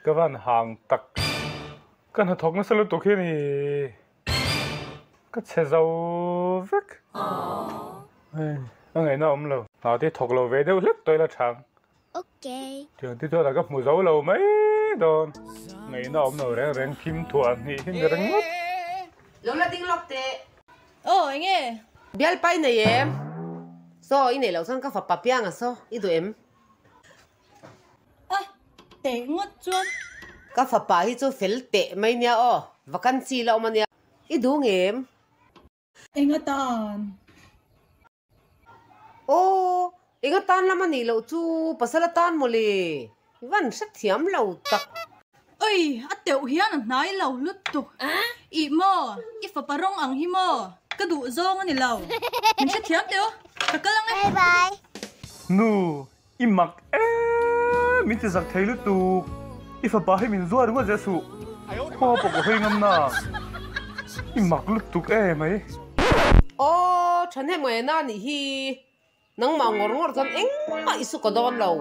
Ka van hang tak. Ka hnathawk nasa lutuk hi ni. Ka chhe zo vek. A ngaihna awm lo. Hna te thawk lo ve deuh hlek tawh ila thang. Tiang te chuan ka hmu zo lo mai dawn. Ngaihna awm lo reng reng thim thuah hnih hi ni ringawt. Lo la ding lawk teh. Aw enge? Bialpa i nei em? Saw i neih loh chuan ka fapa piang a saw i duh em? A teh ngawt chuan. Ka fapa hi chu fel teh mai nia aw, vacancy la awm a nia. I duh ngem? Eng atan? Aw, eng atan lam a nih loh chu pasal atan mawle, i van hrethiam lo tak. Oi, a teuh hian a hnai lo lutuk. Ih maw, i fapa rawng ang hi maw? Ka duh zawng a ni lo. Min hrethiam teh aw, ka kal ang e. Nu, I mak em min ti zak thei lutuk. I fapa hi min zuar ringawt zel suh. Khaw pawh ka hawi ngam na. I mak lutuk e mai. Aw, thahnem ngaihna a nih hi. Nangmah ngawr ngawr chuan engmah i su ka dawn lo.